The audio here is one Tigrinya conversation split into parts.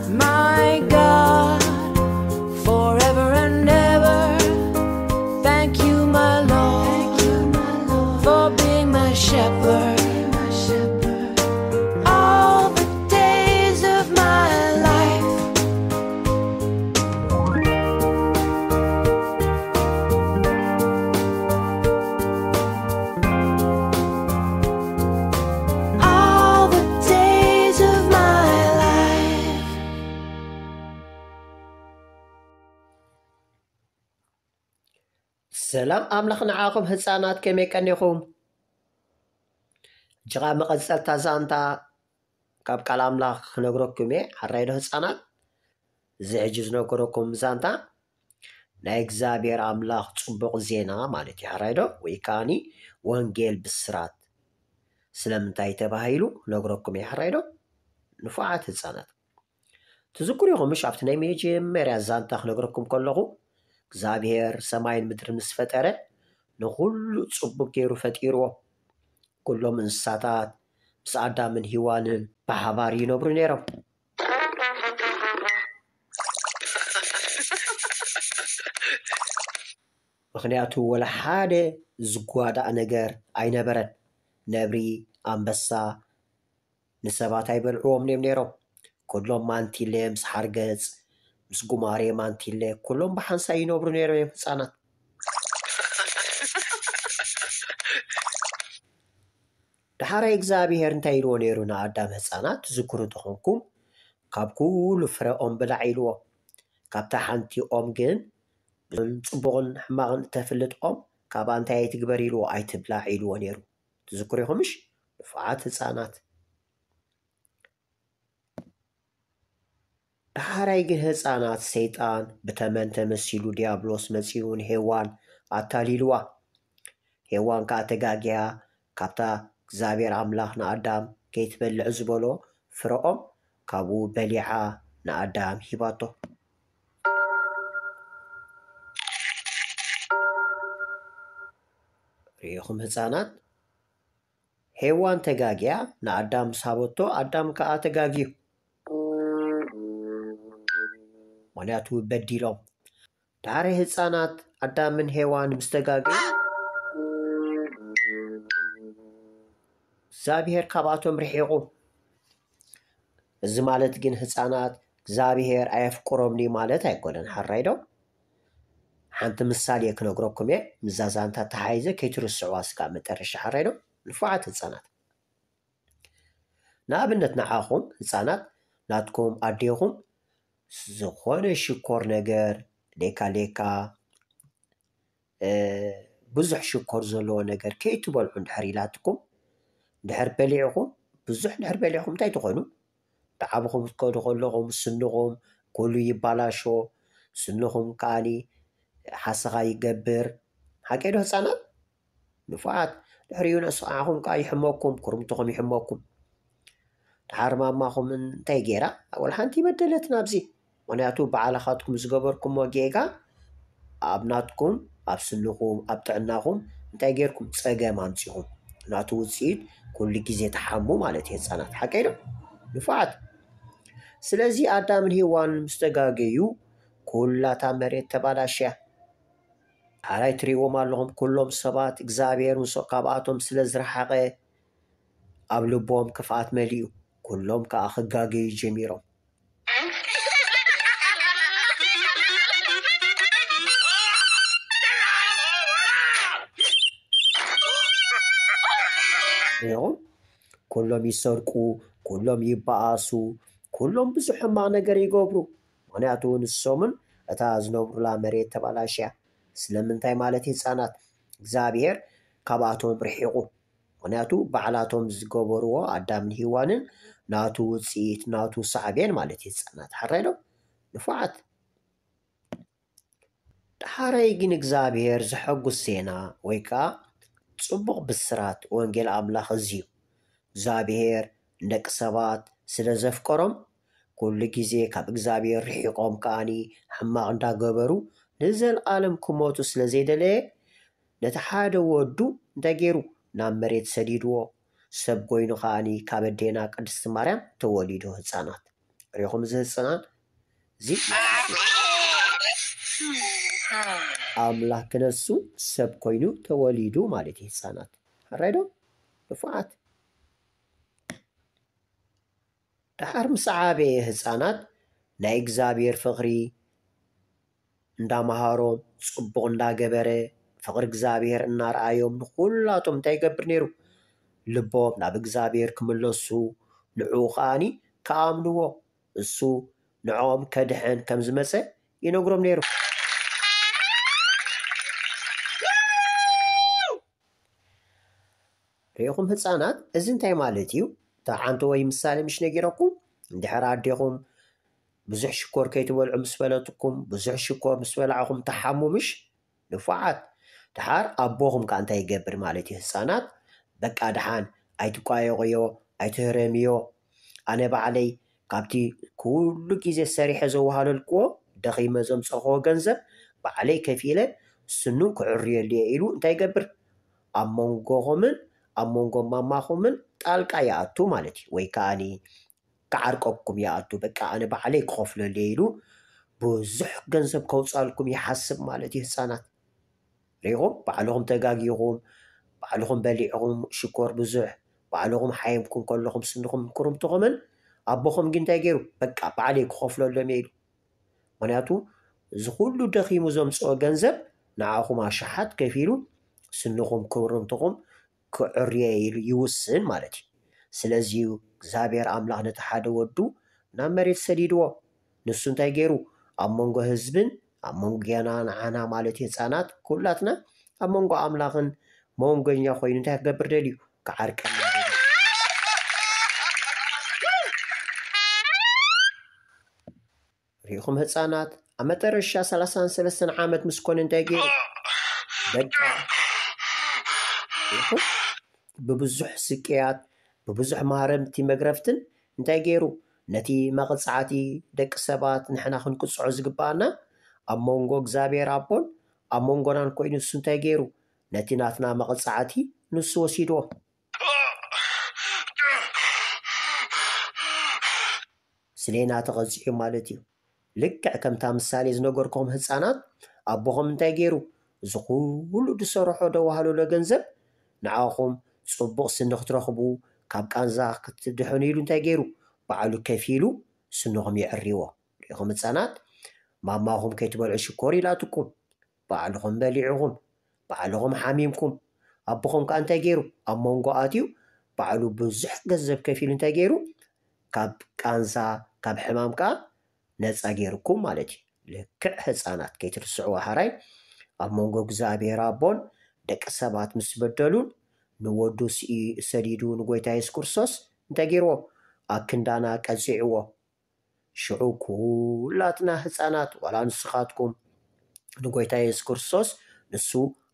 My God, forever and ever. Thank you, my Lord, for being my shepherd. All the days of my life. All the days of my life. ሰላም ኣምላኽ ንዓኹም ህፃናት፣ ከመይ ቀኒኹም? ጅቓ መቐፀልታ ዛንታ ካብ ቃል ኣምላኽ ክነግረኩም እየ። ሓራይ ዶ ህፃናት? እዚ ሕጂ ዝነገረኩም ዛንታ ናይ እግዚኣብሔር ኣምላኽ ጽቡቕ ዜና ማለት እዩ፣ ሓራይ ዶ? ወይ ከኣኒ ወንጌል ብስራት ስለምንታይ ተባሂሉ ክነግረኩም እየ፣ ሓራይ ዶ? ንፉዓት ህፃናት፣ ትዝክሩ ኢኹም ምሽ? ኣብቲ ናይ መጀመርያ ዛንታ ክነግረኩም ከለኹ እግዚኣብሔር ሰማይን ምድሪ ምስ ፈጠረ ንኹሉ ጽቡቕ ገይሩ ፈጢርዎ። ኩሎም እንስሳታት ምስ ኣዳምን ሂዋንን ብሓባር ይነብሩ ነይሮም። ምኽንያቱ ወላ ሓደ ዝጓዳእ ነገር ኣይነበረን። ነብሪ፣ ኣንበሳ ንሰባት ኣይበልዕዎም እዮም ነይሮም። ኩሎም ማንቲለ ምስ ሓርገጽ፣ ምስ ጉማሬ ማንቲለ፣ ኩሎም ብሓንሳእ ይነብሩ ነይሮም እዮም ህፃናት። ደሓራይ እግዚኣብሔር እንታይ ኢልዎ ነይሩ ንኣዳም ህፃናት? ትዝክሩ ተኾንኩም፣ ካብ ኩሉ ፍረ ኦም ብላዕ ኢልዎ። ካብታ ሓንቲ ኦም ግን ጽቡቕን ሕማቕን እተፍልጥ ኦም ካብኣ እንታይ ኣይትግበር ኢልዎ፣ ኣይትብላዕ ኢልዎ ነይሩ። ትዝክሩ ኢኹምሽ? ንፉዓት ህፃናት። ደሓራይ ግን ህፃናት ሰይጣን ብተመን ተመሲሉ ዲያብሎስ መፂኡ ንሄዋን ኣታሊልዋ። ሄዋን ከዓ ተጋግያ፣ ካብታ እግዚኣብሔር ኣምላኽ ንኣዳም ከይትበልዕ ዝበሎ ፍረ ኦም ካብኡ በሊዓ ንኣዳም ሂባቶ። ርኢኹም ህፃናት፣ ሄዋን ተጋግያ ንኣዳም ምስ ሃበቶ ኣዳም ከዓ ተጋግዩ። ምኽንያቱ በዲሎም። ዳሕሪ ህፃናት ኣዳምን ሄዋን ምስ ተጋግዩ እግዚኣብሔር ካብኣቶም ርሒቑ። እዚ ማለት ግን ህፃናት እግዚኣብሔር ኣየፍቅሮምኒ ማለት ኣይኮነን። ሓራይ ዶ? ሓንቲ ምሳሌ ክነግረኩም እየ፣ ምዛ ዛንታ ተሓይዘ ከይትርስዕዋ ስጋብ መጠረሻ። ሓራይ ዶ? ንፉዓት ህፃናት፣ ንኣብነት ንዓኹም ህፃናት ናትኩም ኣዴኹም ዝኾነ ሽኮር ነገር፣ ሌካ ሌካ፣ እ፣ ብዙሕ ሽኮር ዘለዎ ነገር ከይትበልዑ እንድሕር ኢላትኩም፣ እንድሕር በሊዕኹም፣ ብዙሕ እንድሕር በሊዕኹም እንታይ ትኾኑ? ዳዓብኹም ክትከዱ ከለኹም ስንኹም ኩሉ ይባላሾ፣ ስንኹም ከኣኒ ሓሰኻ ይገብር። ሓቀይ ዶ ህፃናት? ንፉዓት። ድሕሪኡ ነስዓኹም ከኣ ይሕመኩም፣ ኩርምትኹም ይሕመኩም። ደሓር ማማኹም እንታይ ገይራ? ወላ ሓንቲ ይበደለትን ኣብዚ። ምኽንያቱ ባዕልኻትኩም ዝገበርኩሞ ጌጋ ኣብ ናትኩም፣ ኣብ ስንኹም፣ ኣብ ጥዕናኹም እንታይ ገይርኩም? ጸገም ኣምጺኹም። ናቱ ውጽኢት ኩሉ ግዜ ትሓሙ ማለት እዩ ህጻናት። ሓቀይ ዶ? ንፉዓት። ስለዚ ኣዳምን ሄዋን ምስ ተጋገዩ ኩላታ መሬት ተባላሽያ። ሓራይ ትርእይዎም ኣለኹም፣ ኩሎም ሰባት እግዚኣብሔር ምስ ካብኣቶም ስለ ዝረሓቐ ኣብ ልቦም ክፍኣት መሊኡ፣ ኩሎም ከኣ ክጋገዩ ጀሚሮም። ሪኢኹም? ኩሎም ይሰርቁ፣ ኩሎም ይበኣሱ፣ ኩሎም ብዙሕ ሕማቕ ነገር ይገብሩ። ምኽንያቱ ንሶምን እታ ዝነብሩላ መሬት ተባላሽያ። ስለምንታይ ማለት ህፃናት እግዚኣብሔር ካብኣቶም ርሒቑ። ምኽንያቱ ባዕላቶም ዝገበርዎ ኣዳምን ሄዋንን ናቱ ውፅኢት፣ ናቱ ሳዕቤን ማለት እዩ ህፃናት። ሓራይ ዶ? ንፉዓት። ደሓራይ ግን እግዚኣብሔር ዘሐጉስ ዜና ወይ ከዓ ጽቡቕ ብስራት ወንጌል ኣምላኽ እዚ እዩ። እግዚኣብሔር ንደቂ ሰባት ስለ ዘፍቀሮም፣ ኩሉ ግዜ ካብ እግዚኣብሔር ርሒቖም ከኣኒ ሕማቕ እንዳገበሩ ንዘለኣለም ክሞቱ ስለ ዘይደለየ፣ ነቲ ሓደ ወዱ እንታይ ገይሩ? ናብ መሬት ሰዲድዎ። ሰብ ኮይኑ ከኣኒ ካብ ኣዴና ቅድስቲ ማርያም ተወሊዱ ህፃናት። ሪኹም እዚ ህፃን እዚ ኣምላኽ ክነሱ ሰብ ኮይኑ ተወሊዱ ማለት እዩ። ህፃናት ሕራይ ዶ? ንፉዓት። ደሓር ምስ ዓበየ ህፃናት ናይ እግዚኣብሔር ፍቕሪ እንዳመሃሮም፣ ጽቡቕ እንዳገበረ፣ ፍቕሪ እግዚኣብሔር እናረኣዮም ንኹላቶም እንታይ ይገብር ነይሩ? ልቦም ናብ እግዚኣብሔር ክምለሱ፣ ንዕኡ ከኣኒ ክኣምንዎ፣ እሱ ንዕኦም ከድሕን ከም ዝመጸ ይነግሮም ነይሩ። ርኢኹም ህፃናት፣ እዚ እንታይ ማለት እዩ? ተዓንቶ ወይ ምሳሌ ምሽ ነጊረኩም? እንድሕር ኣዴኹም ብዙሕ ሽኮር ከይትበልዑ ምስ በለትኩም፣ ብዙሕ ሽኮር ምስ በላዕኹም ተሓሙ ምሽ? ንፉዓት። ድሓር ኣቦኹም ከኣ እንታይ ይገብር ማለት እዩ? ህፃናት፣ በቃ ድሓን ኣይትቋየቑዮ፣ ኣይትህረምዮ። ኣነ ባዕለይ ካብቲ ኩሉ ግዜ ሰሪሐ ዘዋሃለልክዎ፣ ደኺመ ዘምፀኽዎ ገንዘብ ባዕለይ ከፊለ ስኑ ክዕርየሉ እየ ኢሉ እንታይ ይገብር? ኣብ መንጎኹምን ኣብ መንጎ ማማኹምን ጣልቃ ይኣቱ ማለት እዩ። ወይ ከኣኒ ክዓርቀኩም ይኣቱ። በቃ ኣነ ባዕለይ ክኸፍለሉ እየ ኢሉ ብዙሕ ገንዘብ ከውፃልኩም ይሓስብ ማለት እዩ ህፃናት። ሪኢኹም? ባዕልኹም ተጋጊኹም፣ ባዕልኹም በሊዕኹም ሽኮር ብዙሕ፣ ባዕልኹም ሓይምኩም ከለኹም ስንኹም ክሩምትኹምን ኣቦኹም ግን እንታይ ገይሩ? በቃ ባዕለይ ክኸፍለሎም እየ ኢሉ። ምኽንያቱ እዚ ኩሉ ደኺሙ ዘምፅኦ ገንዘብ ንዓኹም ኣሽሓት ከፊሉ ስንኹም ክሩምትኹም ክዕርየ ኢሉ ይውስን ማለት እዩ። ስለዚ እዩ እግዚኣብሔር ኣምላኽ ነቲ ሓደ ወዱ ናብ መሬት ሰዲድዎ። ንሱ እንታይ ገይሩ? ኣብ መንጎ ህዝብን ኣብ መንጎ ገና ንዓና ማለት እዩ ህፃናት ኩላትና ኣብ መንጎ ኣምላኽን መንጎኛ ኮይኑ እንታይ ክገብር ደልዩ? ክዓርቀና ደልዩ። ሪኢኹም ህፃናት ኣብ መጠረሻ ሰላሳን ሰለስተን ዓመት ምስ ኮነ እንታይ ገይሩ? በቃ ሪኢኹም? ብብዙሕ ስቅያት ብብዙሕ ማህረምቲ መግረፍትን እንታይ ገይሩ? ነቲ መቕፃዕቲ ደቂ ሰባት ንሕና ክንቅፅዖ ዝግባኣና ኣብ መንጎ እግዚኣብሔር ኣቦን ኣብ መንጎናን ኮይኑ እሱ እንታይ ገይሩ? ነቲ ናትና መቕፃዕቲ ንሱ ወሲድዎ። ስሌና ተቐፂዑ ማለት እዩ። ልክዕ ከምታ ምሳሌ ዝነገርኩም ህፃናት ኣቦኹም እንታይ ገይሩ? እዚ ኩሉ ዝሰርሖ ደዋህለሎ ገንዘብ ንዓኹም ፅቡቕ ስኒ ክትረኽቡ ካብ ቃንዛ ክትድሕኑ ኢሉ እንታይ ገይሩ? ባዕሉ ከፊሉ ስንኹም የዕርይዎ። ሪኢኹም ህፃናት፣ ማማኹም ከይትበልዑ ሽኮር ኢላትኩም፣ ባዕልኹም በሊዕኹም፣ ባዕልኹም ሓሚምኩም። ኣቦኹም ከኣ እንታይ ገይሩ? ኣብ መንጎ ኣትዩ ባዕሉ ብዙሕ ገንዘብ ከፊሉ እንታይ ገይሩ? ካብ ቃንዛ ካብ ሕማም ከኣ ነፃ ገይርኩም ማለት እዩ። ልክዕ ህፃናት ከይትርስዕዎ ሓራይ ኣብ መንጎ እግዚኣብሔር ኣቦን ደቂ ሰባት ምስ በደሉን ንወዱ ስኢ- ሰዲዱ ንጎይታ የሱስ ክርስቶስ እንታይ ገይርዎ? ኣብ ክንዳና ቀፂዕዎ። ሽዑ ኩላትና ህፃናት ዋላ ንስኻትኩም ንጎይታ የሱስ ክርስቶስ ንሱ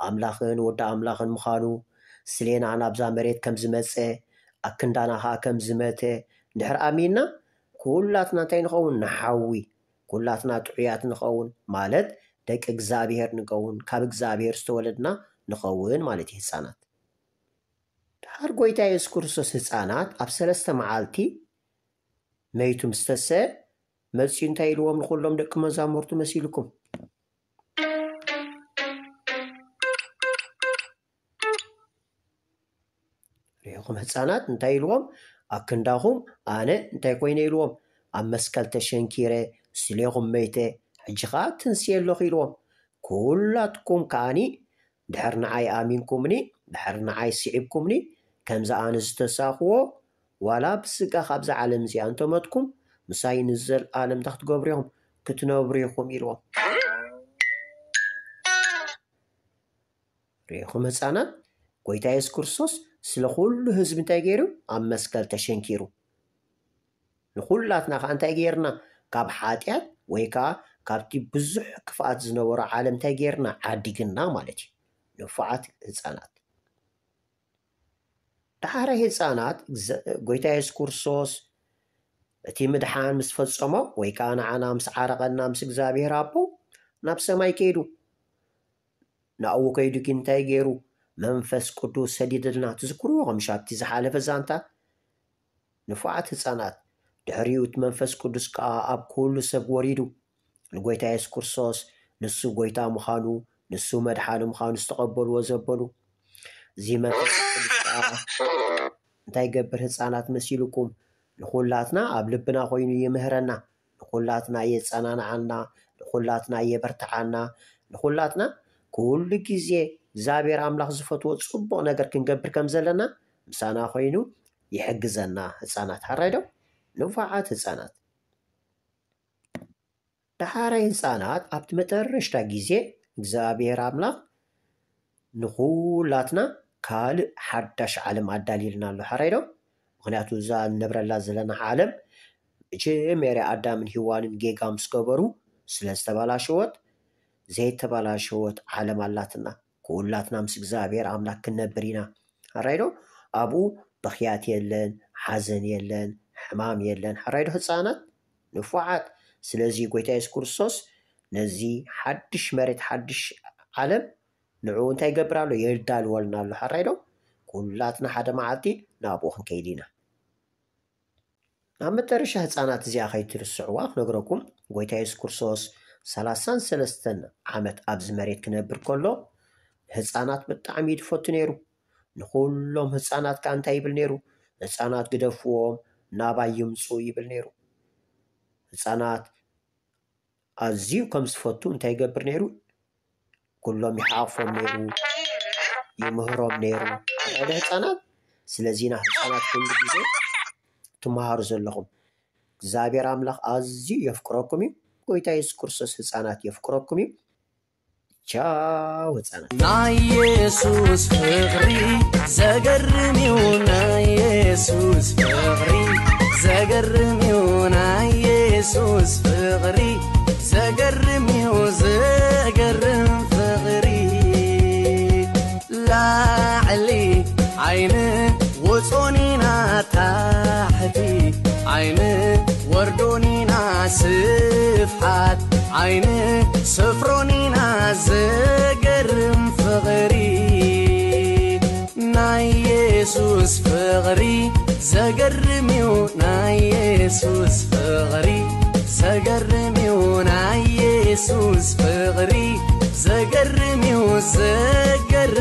ኣምላኽን ወዲ ኣምላኽን ምዃኑ ስሌና ናብዛ መሬት ከም ዝመፀ ኣክንዳና ኸዓ ከም ዝመተ እንድሕር ኣሚንና ኩላትና እንታይ ንኸውን? ንሓዊ። ኩላትና ጥዑያት ንኸውን ማለት ደቂ እግዚኣብሔር ንኸውን ካብ እግዚኣብሔር ዝተወለድና ንኸውን ማለት እዩ ህፃናት። ድሓር ጎይታ የሱስ ክርስቶስ ህፃናት ኣብ ሰለስተ መዓልቲ መይቱ ምስ ተሰ መፂኡ እንታይ ኢልዎም ንኹሎም ደቂ መዛሙርቱ መሲልኩም? ርኢኹም ህፃናት እንታይ ኢልዎም? ኣብ ክንዳኹም ኣነ እንታይ ኮይነ ኢልዎም? ኣብ መስቀል ተሸንኪረ ስሌኹም መይተ ሕጂ ኸዓ ትንስየ ኣለኹ ኢልዎም። ኩላትኩም ከዓኒ ድሕር ንዓይ ኣሚንኩምኒ ድሕር ንዓይ ስዒብኩምኒ ከምዚ ኣነ ዝተሳእኽዎ ዋላ ብስጋ ካብዛ ዓለም እዚኣ እንተመትኩም ምሳይ ንዘልኣለም እንታይ ክትገብሩ ኢኹም? ክትነብሩ ኢኹም ኢልዎም። ርኢኹም ህፃናት፣ ጎይታ የሱስ ክርስቶስ ስለ ኩሉ ህዝቢ እንታይ ገይሩ? ኣብ መስቀል ተሸንኪሩ። ንኹላትና ከዓ እንታይ ገይርና? ካብ ሓጢኣት ወይ ከዓ ካብቲ ብዙሕ ክፍኣት ዝነበሮ ዓለም እንታይ ገይርና? ዓዲግና ማለት እዩ። ንፉዓት ህፃናት፣ ደሓራይ ህፃናት፣ ጎይታ የሱስ ክርስቶስ እቲ ምድሓን ምስ ፈፀሞ ወይ ከዓ ንዓና ምስ ዓረቐና ምስ እግዚኣብሔር ኣቦ ናብ ሰማይ ከይዱ። ናብኡ ከይዱ ግን እንታይ ገይሩ? መንፈስ ቅዱስ ሰዲድልና። ትዝክርዎ ከምሽ ኣብቲ ዝሓለፈ ዛንታ ንፉዓት ህፃናት ድሕሪኡ እቲ መንፈስ ቅዱስ ከኣ ኣብ ኩሉ ሰብ ወሪዱ። ንጎይታ የሱስ ክርስቶስ ንሱ ጎይታ ምዃኑ፣ ንሱ መድሓኒ ምዃኑ ዝተቐበልዎ ዘበሉ። እዚ መንፈስ ቅዱስ ከኣ እንታይ ይገብር? ህፃናት መሲልኩም ንኹላትና ኣብ ልብና ኮይኑ ይምህረና፣ ንኹላትና የጸናንዓና፣ ንኹላትና የበርትዓና፣ ንኹላትና ኩሉ ግዜ እግዚኣብሔር ኣምላኽ ዝፈትዎ ጽቡቕ ነገር ክንገብር ከም ዘለና ምሳና ኮይኑ ይሕግዘና። ህፃናት ሓራይ ዶ? ንፉዓት ህፃናት። ደሓራይ ህፃናት ኣብቲ መጠረሽታ ግዜ እግዚኣብሔር ኣምላኽ ንኹላትና ካልእ ሓዳሽ ዓለም ኣዳልይልና ኣሎ። ሓራይ ዶ? ምኽንያቱ እዛ ንነብረላ ዘለና ዓለም መጀመርያ ኣዳምን ሂዋንን ጌጋ ምስ ገበሩ ስለ ዝተበላሸወት፣ ዘይተበላሸወት ዓለም ኣላትና። ኩላትና ምስ እግዚኣብሔር ኣምላኽ ክንነብር ኢና። ሓራይ ዶ? ኣብኡ በኽያት የለን፣ ሓዘን የለን፣ ሕማም የለን። ሓራይ ዶ ህፃናት? ንፉዓት። ስለዚ ጎይታ የሱስ ክርስቶስ ነዚ ሓድሽ መሬት፣ ሓድሽ ዓለም ንዕኡ እንታይ ይገብር ኣሎ? የዳልወልና ኣሎ። ሓራይ ዶ? ኩላትና ሓደ መዓልቲ ናብኡ ክንከይድ ኢና። ናብ መጠረሻ ህፃናት እዚኣ ከይትርስዕዋ ክነግረኩም፣ ጎይታ የሱስ ክርስቶስ ሰላሳን ሰለስተን ዓመት ኣብዚ መሬት ክነብር ከሎ ህፃናት ብጣዕሚ እዩ ዝፈቱ ነይሩ። ንኹሎም ህፃናት ከኣ እንታይ ይብል ነይሩ? ህፃናት ግደፍዎም፣ ናባይ ይምፁ ይብል ነይሩ። ህፃናት ኣዝዩ ከም ዝፈቱ እንታይ ይገብር ነይሩ? ኩሎም ይሓቕፎም ነይሩ፣ ይምህሮም ነይሩ። ሓደ ህፃናት። ስለዚ ኢና ህፃናት ኩሉ ግዜ ትመሃሩ ዘለኹም። እግዚኣብሔር ኣምላኽ ኣዝዩ የፍቅረኩም እዩ። ጎይታ የሱስ ክርስቶስ ህፃናት የፍቅረኩም እዩ። ቻው ህፃናት። ናይ የሱስ ፍቕሪ ዘገርም እዩ፣ ናይ የሱስ ፍቕሪ ዘገርም እዩ፣ ናይ የሱስ ፍቕሪ ዘገርም እዩ፣ ዘገርም ፍቕሪ። ላዕሊ ዓይኒ ወጾኒና ታሕቲ ዓይኒ ወርዶኒና ስፍሓት ዓይኒ ስፍሮኒና ዘገርም ፍቕሪ ናይ የሱስ ፍቕሪ ዘገርም እዩ ናይ የሱስ ፍቕሪ ዘገርም እዩ ናይ የሱስ ፍቕሪ ዘገርም እዩ ዘገርም